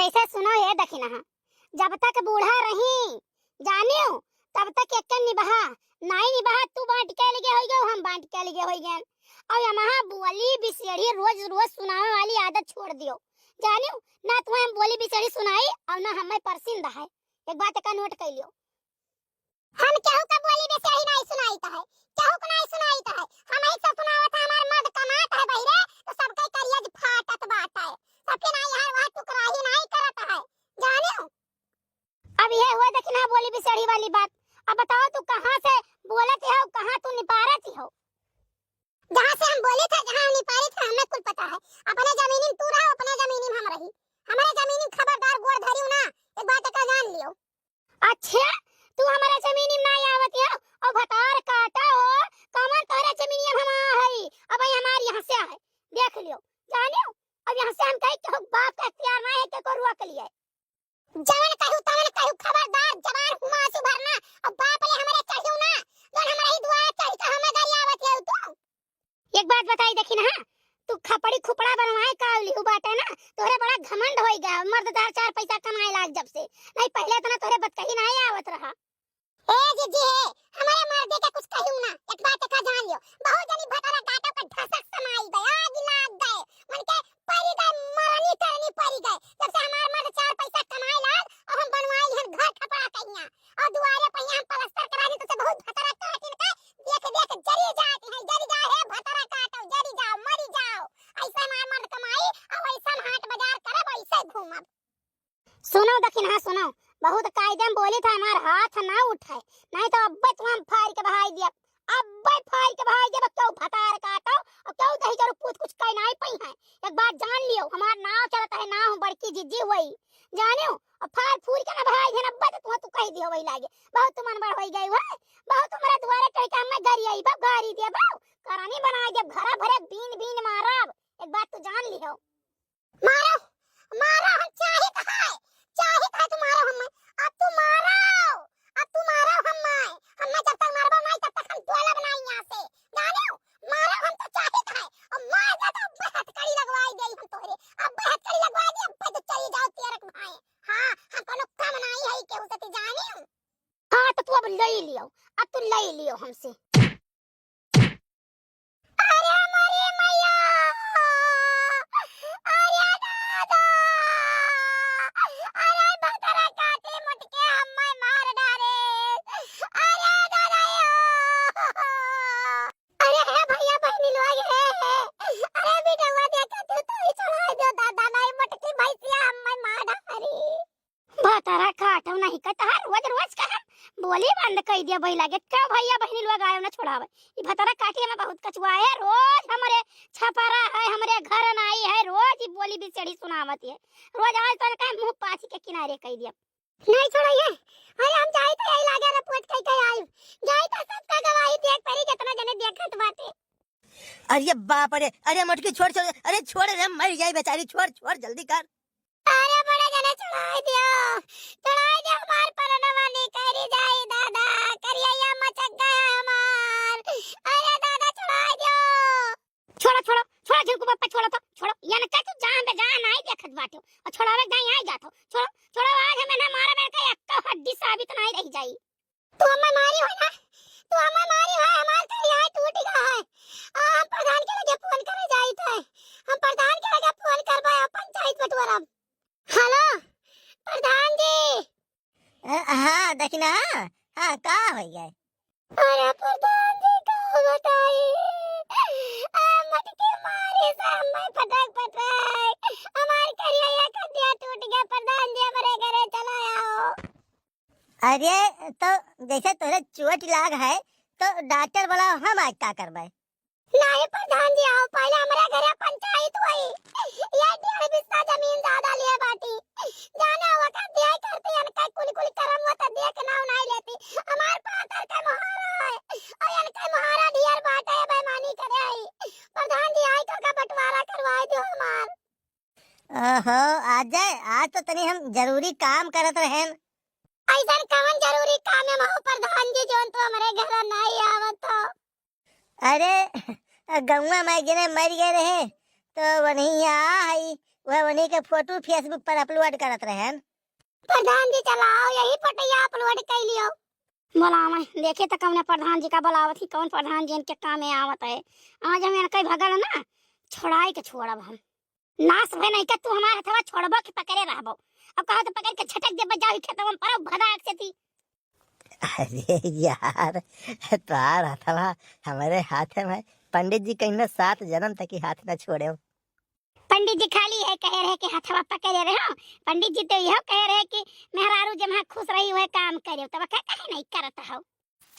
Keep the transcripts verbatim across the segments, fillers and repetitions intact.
इसे सुनो ये दखिनहा, जब तक बूढ़ा रही जानियो, तब तक एक निबहा, नाई निबहा, तू बांट के लगे होई गए, हम बांट के लगे होई गए। और यमहा बोली बिसेड़ी रोज रोज सुनावे वाली आदत छोड़ दियो जानियो, ना तुम्हें हम बोली बिसेड़ी सुनाई और ना हमें परसिंद है। एक बात का नोट कर लियो। हम केहू का बोली बिसेड़ी नाई सुनाइत है, केहू को नाई सुनाइत है। हम ही सब सुनावत है, हमार मर्द कमात है बहिरे, तो सबके करियज फाटत बाटे, सबके नाई हर वह टुकराही नाई करत है जानियो। अब ये हुआ दखिनहा बोली बिसेड़ी वाली बात। अब बताओ तू कहाँ से बोलत हो, कहाँ तू निपारत हो? जहाँ से हम बोली था, जहाँ हम निपारी था, हमें कुल पता है। अपने जमीनी में तू रहो, अपने जमीनी में हम रही। हमारे जमीनी में खबरदार गोड़ धरियो ना, एक बात का जान लियो। अच्छा, तू हमारे जमीनी में ना आवत हो और भतार काटा हो, कमन तोहरे जमीनी में हम आ हई, अब ये हमारे यहाँ से आए, देख लियो, जानियो, अब यहाँ से हम कहे केहू बाप का इख्तियार ना है कि को रोक लिए। जवन कहू तवन कहू, खबरदार जबान हुआ से भरना, और बाप ले हमरे चढ़ियो ना, जवन हमरे ही दुआरे चढ़ के हमें गरियावत है तू। एक बात बताई दखिनहा, तू खपड़ी खुपड़ा बनवाए का लिहू बाटे ना, तोहरे बड़ा घमंड होई गया, मर्द तार चार पैसा कमाए लाग जब से, नहीं पहले इतना तोहरे बतकही नहीं आवत रहा। ए जीजी हे, हमरे मर्दे के कुछ कहियो ना, एक बात का जान लियो, बहुत जनी भतारा काटो के ढसक समाई गए, आग लाग गए, मन के परी गए, मरनी करनी परी गए। जब से हमार मर्द चार पैसा कमाए लाग, अब हम बनवाई हन घर खपड़ा कहिया, और दुआरे पहिया हम प्लास्टर करा दी, तो से बहुत भतारा काटिन के देख देख जरी जाती है, जरी जा हे भतारा काटो, जरी जाओ, मरी जाओ। ऐसे हमार मर्द कमाई, और ऐसा हाट बाजार करब, ऐसे घूमब। सुनो दखिनहा, सुनो, बहुत कायदे में बोली था, हमार हाथ ना उठाए, नहीं तो अब्बे तुम हम फाड़ के बहाई दिया, अब्बे फाड़ के बहाई दिया, क्यों भतार काटो और क्यों दही जरूर पूत कुछ कह नहीं पई है। एक बात जान लियो, हमार नाव चलता है, ना हूँ बड़की जिज्जी हुई, जानियो, और फाड़ फूड़ के ना बहाई है ना, अब्बे तो तुम तू कह दियो वही लागे, बहुत तुम अनबड़ होई गई है, बहुत तुम्हारे दुआरे कह के हमें गरी आई बा, गारी दे बा, करानी बनाई दे, घरा भरे बीन बीन मारब, एक बात तू जान लियो। मारो, मारो, हम चाहित है, चाहित है तू मारो हमें। अब तू मारो, अब तू मारो हमें। हमें जब तक मारबो नहीं, तब तक हम डोलब नहीं यहाँ से। जानो, मारो, हम तो चाहित है। और मार दे तो अब्बे हथकड़ी लगवाई दे हम तोहरे। अब्बे हथकड़ी लगवाई दे, अब्बे तो चली जाओ तेरक भाई। हाँ, हम कोनो कम नहीं है केहू से, तू जानी। हाँ, तो तू अब ले लियो, अब तू ले लियो हमसे। अरे मोरी मैया, अरे दादा, अरे भतरा काटी मुटके हम्मे मार डारे, अरे दादा यो, अरे हे भैया बहनी लोग हे, हे, अरे बेटवा देखा तू तो ही छोड़ा दो दादा, नहीं मुटकी भैंसिया हम्मे मार डारी। भतरा काटो नहीं का तहार रोज रोज का हम बोली बंद कई दिया भाई लागे। का भैया बहनी लोग आयो ना छोड़ावे। ई भतरा काटी हमें बहुत कचुआ है, रोज हमरे छपरा है, हमरे घर नाई है, रोज ई बोली बिसेड़ी सुनावत है। रोज आज तो का मुंह पाछी के किनारे कई दिया। नहीं छोड़ो ये। अरे हम जाई तो यही लागे रिपोर्ट कई कई आई। जाई तो सबका गवाही देख परी कितना जने देखत बाटे। अरे बाप रे, अरे मटकी छोड़, छोड़, अरे छोड़ रे, मर जाई बेचारी, छोड़, छोड़, जल्दी कर। अरे बड़े जने छोड़ाई दियो, छोड़ाई दियो, हमार परनवा निकरी जाई दादा, करिया मचक गया हमार। अरे दादा छोड़ाई दियो। छोड़ो, छोड़ो, छोड़ो, झिलकू पप्पा, छोड़ो तो, छोड़ो। यानी का तू जान बे जान आई देखत बाटे। और छोड़ावे जाई आई जात हो। छोड़ो, छोड़ो, आज हमें ना मारा मेरे का एक हड्डी साबित नहीं रह जाई। तू हमें मारी हो ना, तू हमें मारी हो, हमार करिया टूट गया है। आ, हम प्रधान के लगे फोन करे जाई थे। हम प्रधान के लगे फोन करबे, पंचायत बंटवारा। हेलो, प्रधान जी। अ, हाँ, दखिनहा, हाँ, का होइ गए? अरे प्रधान जी, का बताई? आ, मटकी मारी से हमें पटक पटक। हमार करिया एक हड्डिया टूट गया, प्रधान जी, हमरे घरे चला आओ। अरे, तो जैसे तोरे चोट लाग है, तो डॉक्टर बुलाओ, हम आज का करबे? नहीं प्रधान जी, आओ पहले हमरे घरे पंचायत हुई। ये डेढ़ बिस्सा जमीन ज्यादा लिए बाटी। जाने वो का दिया करती, इनका कुल कुल करम वो तो देख नाव नहीं लेती। हमार पातर का मोहारा है, और इनका मोहारा ढेर बाटे, बेईमानी करे आई। प्रधान जी, आई तो का बंटवारा करवाई दो हमार। ओहो, अजय, आज तो तनी हम जरूरी काम करत रहेन। ऐसन कवन जरूरी काम है महो प्रधान जी, जोन तू हमरे घर नहीं आवत हो? अरे, गौवा में गिरे मर गए रहे, तो वहीं आ हई, वह उन्हीं के फोटो Facebook पर upload करत रहन। प्रधान जी चलाओ, यही फोटोया upload कइ लियो। बोलावे, देखे त कौन प्रधान जी का बोलावत ही, कौन प्रधान जी इनके काम में आवत है। आज हम इनके भगल ना, छोड़ाई के छोड़ब हम। नास भय नहीं के तू हमार हथवा छोड़बो कि पकड़े रहबो। अब कहो तो पकड़ के झटक देबे, जाओ खेतवा में परो भदाक से थी। अरे यार, तोहार हथवा हमरे हाथे में। पंडित जी कहिन सात जन्म तक ही हाथ न छोड़े। पंडित जी खाली है कहे रहे कि हथवा पकड़े रहो। पंडित जी तो यह कहे रहे कि मेहरारू जब हाँ खुश रही हुए काम करे, तब का कहे नहीं करत हो।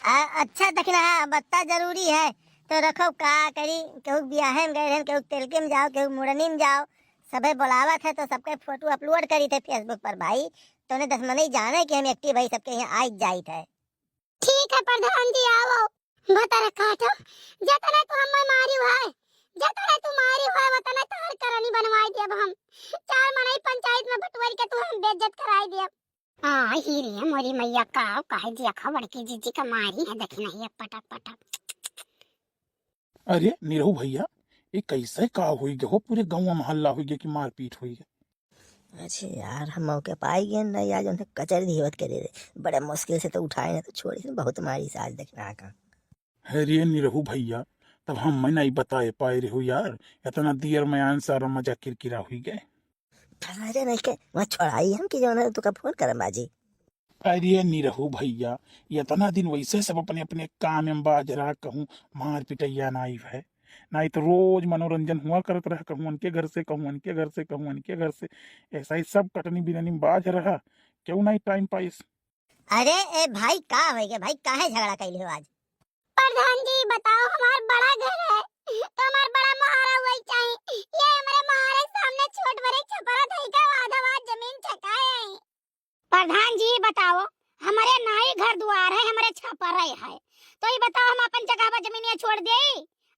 आ, अच्छा दखिनहा, बत्ता जरूरी है, तो रखो का करी, केहू बियाहे में गए रहन, केहू तेलके में जाओ, केहू मुड़नी में जाओ, सभे बोलावत है तो सबके फोटो upload करी थे Facebook पर भाई, तो उन्हें दस मनई जाने कि हम active भाई सबके यहाँ आइत जाइत है। ठीक है प्रधान जी, आवो। भतर काटो, जतने तू हमें मारी है, जतने तू मारी है, वतने तोहर करनी बनवाई देब हम। चार मनई पंचायत में बटोर के तू हम बेइज्जत कराई देब। आ, ही रे, मोरी मैया का, काहे देखा बड़की जीजी का मारी है, देखी नहीं है, पटक, पटक। अरे निरहू भैया, ये कैसे का हुई गए हो, पूरे गाँव में हल्ला हुई गया कि मारपीट हुई गया। अरे यार, हम मौके पाई गए नहीं, आज उन्हें कचर दिहवत करे रहे, बड़े मुश्किल से तो उठाए ना तो छोड़ी, बहुत मारी से आज दखिनहा का। अरे निरहू भैया, तब हम नहीं बताए पाए रहे हो यार, इतना देर में आन सारा मजा किरकिरा हुई गए। अरे नहीं के, वहाँ छोड़ाई हम कि जौन है, तुका फोन करम बाजी। अरे निरहू भैया, इतना दिन वैसे सब अपने अपने काम में बाज रहा, कहूँ मार पिटैया नाई है, नाई तो रोज मनोरंजन हुआ करत रहा, कहूँ उनके घर से, कहूँ उनके घर से, कहूँ उनके घर से, ऐसा ही सब कटनी बिननी में बाज रहा, क्यों नहीं टाइम पाइस। अरे ए भाई, का हो गया भाई, काहे झगड़ा कैले हो आज? प्रधान जी बताओ, हमार बड़ा घर है तो हमार बड़ा मोहारा वही चाहिए, ये हमारे मोहारा के सामने छोट बड़े छपरा धई का आधा आध जमीन छकाए आई। प्रधान जी बताओ, हमारे नाई घर दुआर है, हमारे छपरा है, तो ये बताओ हम अपन जगह पर जमीनिया छोड़ दे,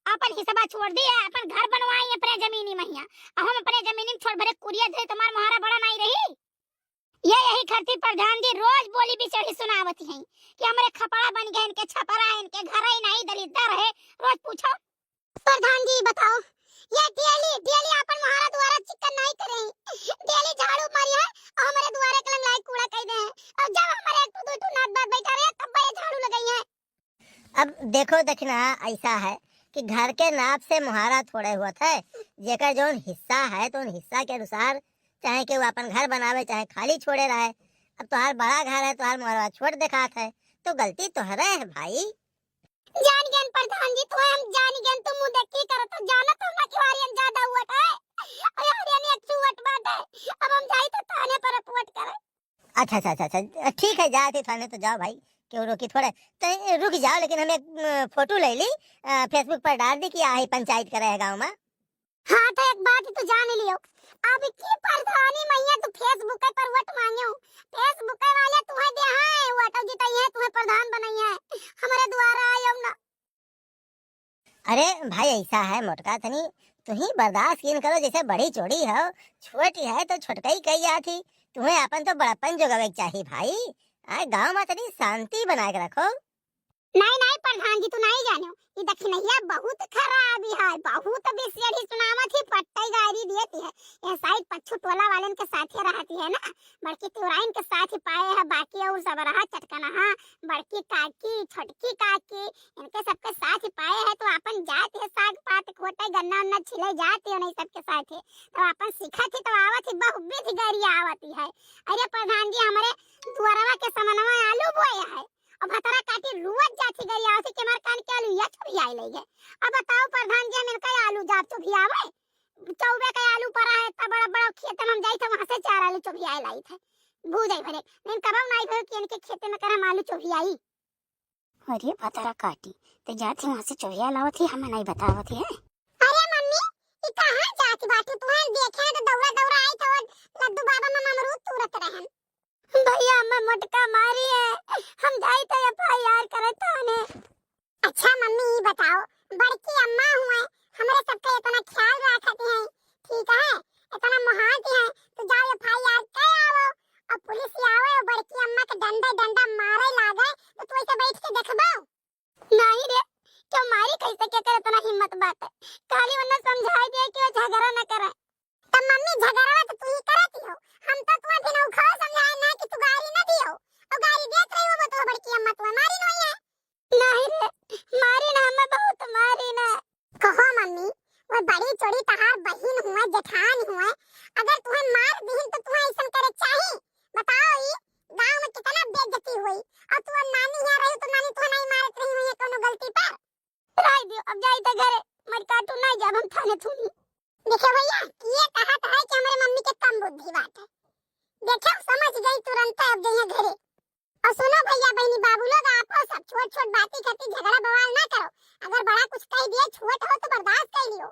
अपन हिस्सा छोड़ दे, अपन घर बनवाई अपने जमीनी महिया, अब हम अपने जमीनी में छोट भरे कुरिया दे, तुम्हार मोहारा बड़ा नाई रही। ये यही खातिर प्रधान जी रोज बोली बिचड़ी सुनावत हैं कि हमरे खपड़ा बन गए, इनके छपरा है, इनके घर ही नहीं, दलिद्दर है। रोज पूछो। प्रधान जी बताओ, ये डेली डेली अपन मोहारा दुआरा चिक्कन नहीं करे, डेली झाड़ू मारी है और हमारे दुआरे के लंग लाई कूड़ा कह दे हैं। और जब हमारे एक ठो दो ठो नात बात बैठा रहे तब ये झाड़ू लगाई है। अब देखो दखिनहा, ऐसा है कि घर के नाप से मोहारा थोड़े होत है, जेकर जौन हिस्सा है तो उन हिस्सा के अनुसार चाहे केहू अपन घर बनावे चाहे खाली छोड़े रहे। अब तोहार बड़ा घर है, तोहार मोहरवा छोट देखात है, तो गलती तोहरे है भाई। जान गन प्रधान जी, तो हम जान गन, तुम मुँह देखी करत हो, जाना तो ना कि हरियन ज्यादा हुआ है। अरे हरियन एक चुवट बात है, अब हम जाई तो थाने पर रिपोर्ट करे। अच्छा, अच्छा, अच्छा, अच्छा, ठीक है, जात ही थाने तो जाओ भाई, क्यों रोकी थोड़े, तो रुक जाओ, लेकिन हम एक, अ, फोटो ले ली, अ, Facebook पर डाल दी कि आहे पंचायत करे है गाँव में। हाँ, तो एक बात तो जान लियो, अब की प्रधानी मैया तू Facebook पर वोट मांगे हो, Facebook वाले तुम्हें दे हैं वोट, जिताई है तुम्हें प्रधान बनाई है, हमारे द्वारा आयो ना। अरे भाई, ऐसा है मोटका, तनी तुही बर्दाश्त कीन करो, जैसे बड़ी चोड़ी हो, छोटी है तो छोटकई कही जात ही, तुम्हें अपन तो बड़प्पन जोगावे के चाही भाई। आ, गाँव में तनी शांति बना के रखो। नहीं, नहीं प्रधान जी, तू नहीं जानो, ये दखिनहिया बहुत खराब है, बहुत बिसेड़ी सुनावत ही, पट्टई गारी देती है। यह साइड पच्छू टोला वालन के साथे रहती है ना, बड़की तिवराइन के साथ ही पाए है, बाकी और सब रहा चटकनहा, बड़की काकी, छोटकी काकी, इनके सबके साथ ही पाए है, तो अपन जात है, साग पात खोटे, गन्ना उन्ना छिले जात है, उन्हीं सबके साथ है, तो अपन सीखत ही, तो आवत ही, बहु विधि गरी आवत ही है। अरे प्रधान जी, हमारे दुआरवा के समनवा आलू बोए है, और भतरा काटी रुअत जात ही गरी आवत ही कि हमार कान के आलू या चुभियाई लई है। अब बताओ प्रधान जी, हम इनका आलू जाब चुभियावे? चौबे के आलू परा है, इतना बड़ा बड़ा खेत में हम जाई थे, वहां से चार आलू चुभियाए लाई थे, भूजाई भरे, लेकिन कबो नहीं भयो कि इनके खेते में कर हम आलू चुभियाई। अरे भतरा काटी, ते जात ही वहां से चोरिया लावत ही, हमें नहीं बतावत ही है। अरे मम्मी, ई कहाँ जात बाटू? तुहें देखे तो दौड़ा दौड़ा आई तो लड्डू बाबा मामा अमरूद तूरत रहन। भैया, हमें मोटका मारी है, हम जाई तो FIR करे थाने। अच्छा मम्मी, ई बताओ, बड़की अम्मा हुए, हमरे सबके इतना ख्याल रखती हैं, ठीक है, इतना मोहाती हैं, तो जाओ FIR कर आओ, और पुलिस ही आवे और बड़की अम्मा के डंडे डंडा मारे लागे, तो तू ऐसे बैठ के देखबो? नहीं रे, क्यों मारी कैसे, के करे इतना हिम्मत बात है? खाली उन्हें समझाई दिए कि वो झगड़ा न करे। तब मम्मी झगड़वा तो तू ही करत हो, हम तो तुम्हें बिना उखाड़ समझाए ना कि तू गारी ना दियो, और गारी देत रही हो वो तो बड़की अम्मा तुम्हें मारी नहीं है। नहीं रे, मारी ना, हमें बहुत मारी ना। कहो मम्मी, वो बड़ी चोरी तहार बहिन हुए, जेठान हुए, अगर तुम्हें मार दीन तो तुम्हें ऐसन करे चाही? बताओ ई गांव में कितना बेइज्जती हुई, और तू अब नानी यहाँ रही तो नानी तुम्हें नहीं मारत रही हुई है कोनो गलती पर? रह दियो, अब जाई तो घरे, मर काटू नहीं जाब हम थाने थूनी। देखो भैया, ये कहत है कि हमारे मम्मी के कम बुद्धि बाटे। देखो समझ गई तुरंत, अब जइहे घरे। और सुनो भैया बहनी बाबू लोग, आपो सब छोट छोट बाती खातिर झगड़ा बवाल ना करो। अगर बड़ा कुछ कह दिए छोट हो तो बर्दाश्त कर लियो,